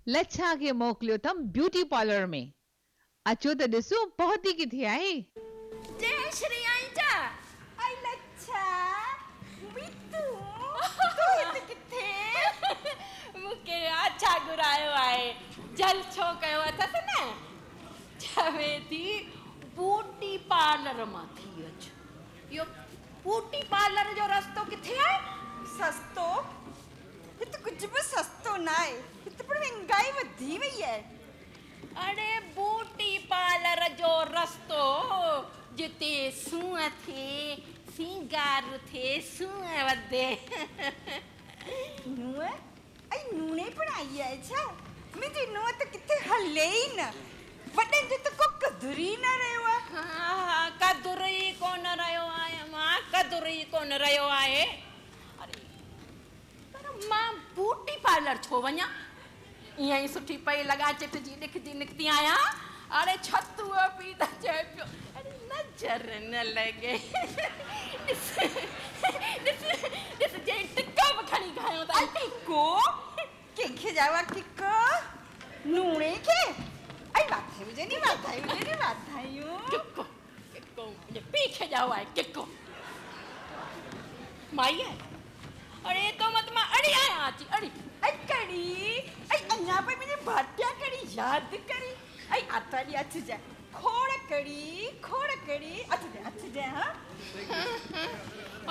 لڇا کي موڪليو اٿم بيوٽي پارلر ۾. اچو ته ڏسون پهتي ڪٿي آهي. جئه شري آئين ڇا؟ ائي لڇا، ٻي تون، تون هت ڪٿي؟ مون کي آڇا گهرايو آهي. جلسو ڪيو اٿس نه. چوي ٿي بوٽي پارلر مان ٿي اچ. اهو بوٽي پارلر جو رستو ڪٿي آهي؟ سستو؟ هت ڪجهه به سستو ناهي. هت پڻ مهنگائي وڌي وئي آهي. اڙي بوٽي پارلر جو رستو جتي سونهن ٿئي، سينگار ٿئي، سونهن وڌي. نونهن؟ ائي نوڻي پڻ آئي آهي ڇا؟ منهنجي نونهن ته ڪٿي هلي ئي نه. وڏن جو ته ڪو قدر ئي نه رهيو آهي. ها ها قدر ئي ڪونه رهيو آهي امان، قدر ئي ڪونه رهيو آهي. اڙي پر مان بيوٽي پارلر ڇو وڃان؟ ائين ئي سٺي پئي لڳان، چٽجي ڏکجي نڪتي آهيان. اڙي ڇتوء پي ته چئي پيو، اڙي نظر نه لڳي. ڏس ڏس ڏس جنهن ٽڪو به کڻي کايو اٿائين. ٽڪو؟ ڪنهن کي ڄائو آهي ٽڪو؟ نوڻي کي؟ اي واڌايون هجن ڙي واڌايون هجن ڙي واڌايون. ٽڪو ڪڪو منهنجي پيء کي ڄائو آهي ڪڪو. مائي آهي. اڙي تو مت مان اڙي آهيان اچي اڙي. اي ڪڙي اي اڃا پئي منهنجي ڀاٽيا ڪڙي ياد ڪري اي آتوار ڏينهن اچجانء کوڙ ڪڙي کوڙ ڪڙي اچجانء اچجانء ها.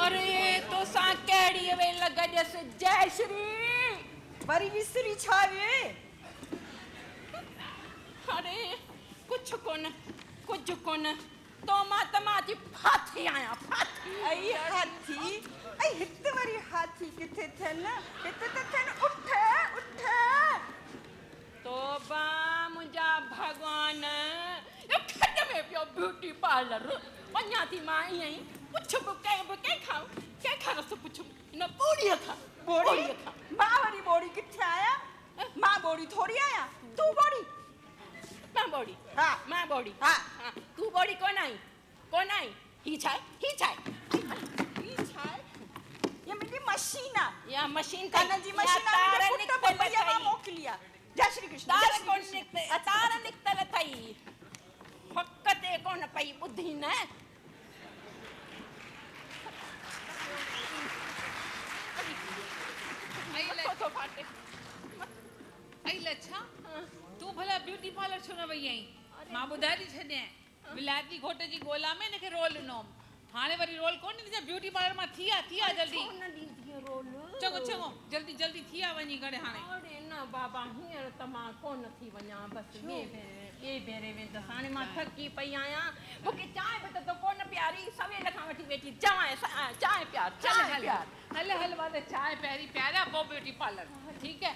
اڙي توسان ڪهڙي ويل گڏيس جئه شري. وري وسري ڇا ويئي. اڙي ڪجهه ڪونه ڪجهه ڪونه تو مان ته مان اچي ڦاٿي آهيان ڦاٿي. اي هاٿي اي هت وري هاٿي ڪٿي ٿين هت ته ٿين اٺ اٺ. توبه منهنجا ڀڳوان اهو کڏ ۾ پيو بيوٽي پارلر وڃان ٿي مان ائين ئي پڇ به ڪنهن به ڪنهن کان ڪنهن کان رستو پڇم هن ٻوڙيء کان ٻوڙي کان مان وري ٻوڙي ڪٿي آهيان مان ٻوڙي ٿوري آهيان تون ٻوڙي. مان ٻوڙي. ها. مان ٻوڙي. ها. ها. تون ٻوڙي ڪونه آهين. ڪونه آهين. هي ڇا آهي؟ هي ڇا آهي؟ هي ڇا آهي؟ هيء منهنجي مشين آهي. اها مشين اٿئي. ڪنن جي مشين آهي. تار منهنجي پٽ نڪتل بمبئيء مان اٿئي. موڪلي آهي. جئي شري ڪرشن. تار جئي شري ڪونه ڪرشن. نڪتل. تار نڪتل اٿئي. ڦڪ تي ڪونه پئي ٻڌين نه. مٿو ٿو ڦاٽي. ائي لڇا، تون ڀلا بيوٽي پارلر ڇو نه وئي آهين؟ مان ٻڌائي ٿي ڇڏيانء. ولايتي گهوٽ جي ڳولا ۾ هن کي رول ڏنو هوم. هاڻي وري رول ڪونه ڏينديسانء. بيوٽي پارلر مان ٿي آ، ٿي آ جلدي. ڇو نه ڏيندينء رول؟ چڱو چڱو، جلدي جلدي ٿي آ وڃي گهڙي هاڻي. اڙي نه بابا، هينئر ته مان ڪونه ٿي وڃان. بس ٻئي ڀيري، ٻئي ڀيري ويندس. هاڻي مان ٿڪي پئي آهيان. مون کي چانهه به ته تو ڪونه پياري. سويل کان وٺي ويٺي چوانء، چانهه پيار، چانهه پيار. هل هل مان ته چانهه پهرين پياريان پوء بيوٽي پارلر. ٺيڪ هي.